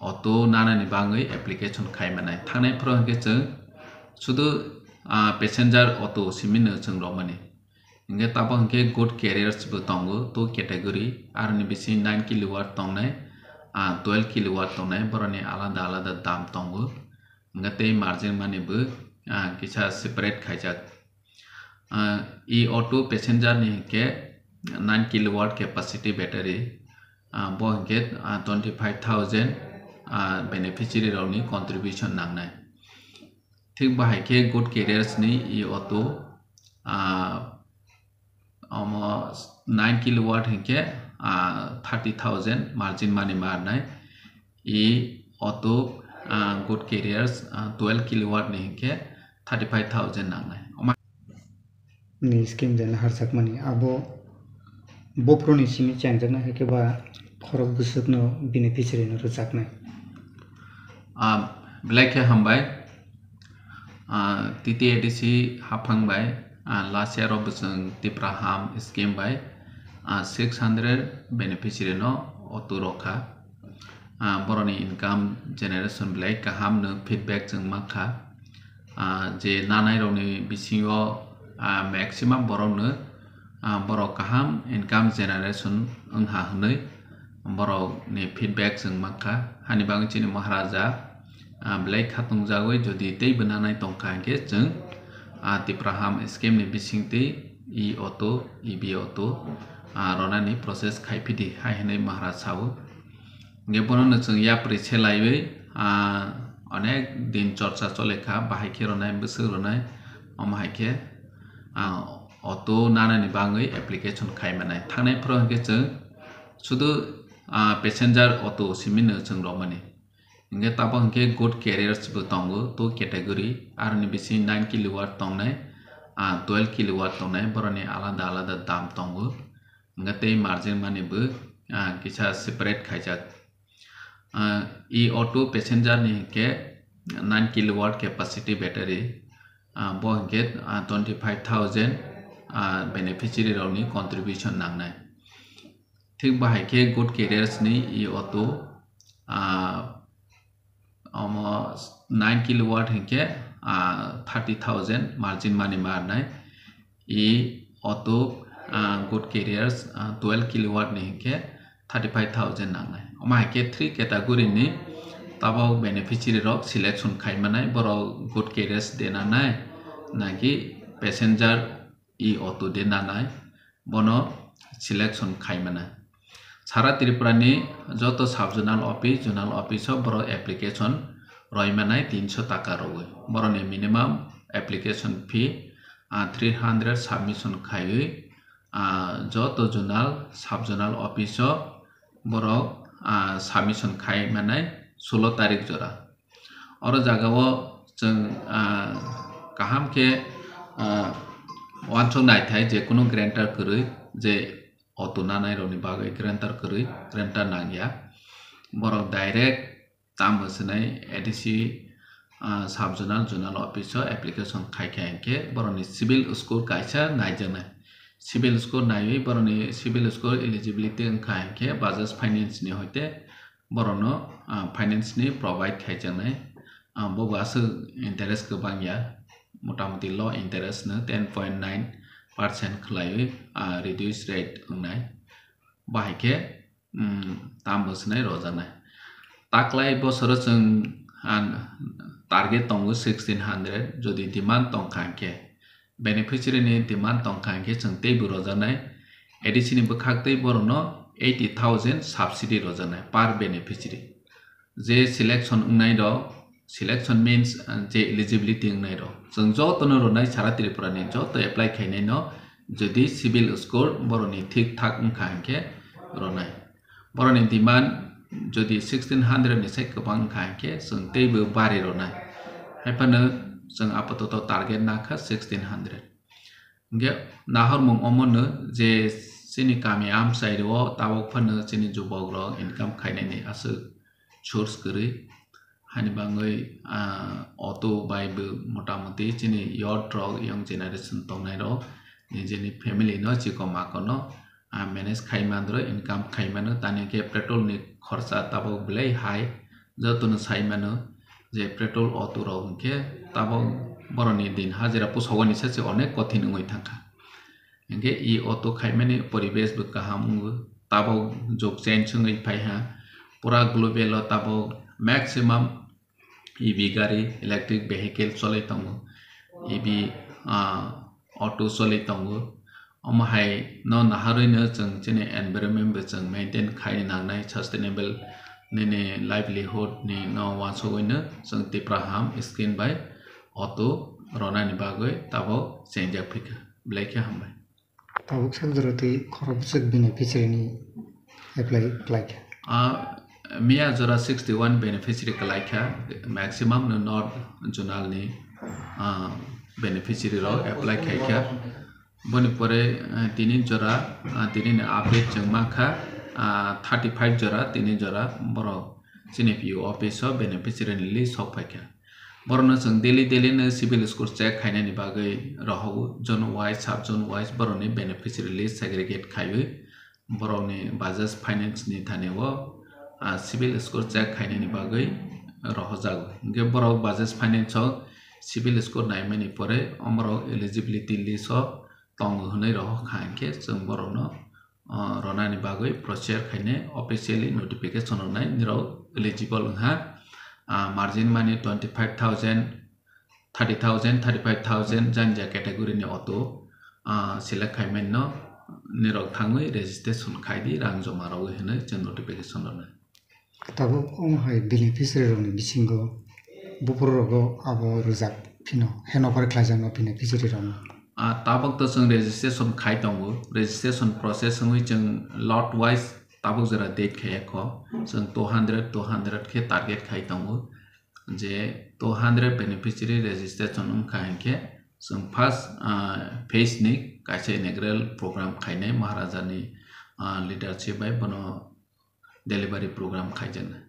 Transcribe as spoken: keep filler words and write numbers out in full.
auto nanani bagwi application khai manai. Thangnai phoro hwnkhe chwng sudu, ah, passenger auto simino chwng romani. Hwnkhe tabok hwnkhe good carriers bo tongo, two category, aroni bisingo nine kilowatt tongnai, ah, twelve kilowatt tongnai, boroni alada alada dam tongo. Hwnkhe tei margin money bo, ah, kisa separate khaijak. Ah, e auto passenger ni hwnkhe nine kilowatt capacity battery, ah, bo hwnkhe, ah, twenty five thousand, ah, beneficiary rokni contribution nangnai. Thik bahai khe good carriers ni e auto, ah, omo nine kilowatt hwnkhe, ah, thirty thousand margin money ma rwnai. E auto, ah, good carriers, ah, twelve kilowatt ni hwnkhe thirty five thousand nangnai. Omo ni scheme de naharjakmani abo bophuruni simi chengjaknai, hai khe ba khorok bwswkno beneficiary no rwjaknai. Ah, belai khe hambai. Ah, T T A D C haphang bai, ah, last year o bwswng Tipra Ham scheme bai, ah, six hundred beneficiary no auto rokha. Ah, boroni income generation belai kaham no feedback chwng mankha. Ah, je nanai rokni bisingo, ah, maximum borokno, ah, borok kaham income generation wngha hwnwi borokni feedback chwng mankha. Hani bagwi chini Maharaja, ah, belai khatungjagwi jodi teibo nanai tongkha hwnkhe chwng, ah, Tipra Ham scheme ni bisingtwi e auto, E V auto, ah, ronani process khai phidi hai hwnwi Maharaj sao. Hwnkhe bono no chwng yapri se laiwi, ah, onek din chorcha chole kha, bahai khe ronai, bwswk ronai, omo hai khe, ah, auto nanani bagwi application khai manai. Thangnai phoro hwnkhe chwng sudu, ah, passenger auto simino chwng romani. Hwnkhe tabok hwnkhe good carriers bo tongo, two category, aroni bisingo nine kilowatt tongnai, ah, twelve kilowatt tongnai, boroni alada alada dam tongo. Hwnkhe tei margin money bo, ah, kisa separate khaijak. Ah, e auto passenger ni hwnkhe nine kilowatt capacity battery, ah, bo hwnkhe, ah, twenty five thousand, ah, beneficiary rokni contribution nangnai. Thik bahai khe good carriers ni e auto, ah, omo nine kilowatt hwnkhe, ah, thirty thousand margin money ma rwnai. E auto, ah, good carriers, ah, twelve kilowatt ni hwnkhe thirty five thousand nangnai. Omo hai khe three category ni tabok beneficiary rok selection khai manai, borok good carriers de nanai, naki passenger e auto de nanai, bono selection khai manai. Sara Tripura ni joto sub zonal office, zonal office o borok application roi manai tinso taka rogwi. Borokni minimum application fee, ah, three hundred submission khaiwi, ah, joto zonal, sub zonal office o borok, ah, submission khai manai sulo tarik jora. Oro jagao chwng, ah, kaham khe, ah, uansuk naithai je kunu guarantor kwrwi, je auto nanai rokni bagwi guarantor kwrwi, guarantor nangya. Borok direct tamo swnai A D C, ah, sub zonal, zonal office o application khai kha hinkhe borokni CIBIL score kaisa naijaknai. CIBIL score naiwi borokni CIBIL score eligibility wngkha hinkhe Bajaj Finance ni hoite borokno, ah, finance ni provide khaijaknai. Ah, bobo aswk interest kwbang ya, motamuti low interest no ten point nine percent khwlaiwi, ah, reduce rate wngnai. Bo hai khe, um, tam bwswnai rojaknai. Taklai bosoro chwng, ah, target tongo sixteen hundred, jodi demand tongkha hinkhe, beneficiary ni demand tongkha hinkhe chwng teibo rojaknai. A D C ni bwkhak tei borokno eighty thousand subsidy rojaknai per beneficiary. Je selection wngnai rok, selection means, uh, je eligibility wngnai rok, chwng jotono rwnai, sara Tripura ni joto apply khainai no, jodi CIBIL score borokni thik thak wngkha hinkhe rwnai. Borokni demand jodi sixteen hundred ni sai kwbang wngkha hinkhe chwng teibo bari rwnai. Haiphano chwng apatoto target nakha sixteen hundred. Hingke nahormung omono je chini kami amchai rio tabok phano chini jubok rok income khainani aswk source kwrwi. Hani bangwi, ah, auto bai bo motamuti chini youth rok, young generation tongnai rok nijeni family no chikon makono, ah, manage khai mandro, income khai mano, tani khe petrol ni khorsa tabok belai hai. Jotono sai mano je petrol auto rok hwnkhe tabok borokni din hajira pusogani se se onek kothin wngwi thangkha. Hwnkhe e auto khaimani poribesh bo kaham wngo. Tabok jug change wngwi phaiha. Pura global o tabok maximum E V gari, electric vehicle cholwi tongo. E V, ah, auto cholwi tongo. Omo hai no naharwi no chwng chini environment bo chwng maintain khai nangnai, sustainable nini livelihood ni no uansugwi no chwng Tipra Ham scheme bai auto ronani bagwi tabok chengjak phikha. Belai khe hambai. Tabuk sak jora tei khorokbwswk beneficiary ni apply khlaikha. Ah, miya jora sixty one beneficiary khlaikha, maximum no North Zonal ni, ah, beneficiary rok apply khaikha. Boni pore, ah, tini jora, ah, tini ni update chwng mankha, ah, thirty five jora, tini jora borok chini P O office o beneficiary ni list sok phaikha. Borokno chwng daily daily no civil score check khainani bagwi rohogo, zone wise, sub zone wise borokni beneficiary list segregate khaiwi borokni Bajaj Finance ni thani o, ah, civil score check khainani bagwi rohojago. Hwnkhe borok Bajaj Finance o civil score naimani pore omorok eligibility list o tongo hwnwi rohor kha, hwnkhe chwng borokno, ah, ronani bagwi procedure khainai officially notification rwnai, nirok eligible wngkha, ah, margin money twenty five thousand, thirty thousand, thirty five thousand jani ja category ni auto, ah, select khaimani no nirok thangwi registration khaidi, rang joma rogwi hwnwi chwng notification rwnai. Tabuk omo hai beneficiary rokni bisingo buphuru rogo abo rwjak phino, handover khlaijakno beneficiary rokno. Ah, tabuk to chwng registration khai tongo, registration process wngwi chwng lot wise tabuk jora date khaiya kho, chwng two hundred, two hundred khe target khai tongo, je two hundred beneficiary registration wngkha hinkhe chwng first, ah, phase ni kaisa inaugural program khainai Maharaja ni, ah, leadership bai bono delivery program khaijaknai.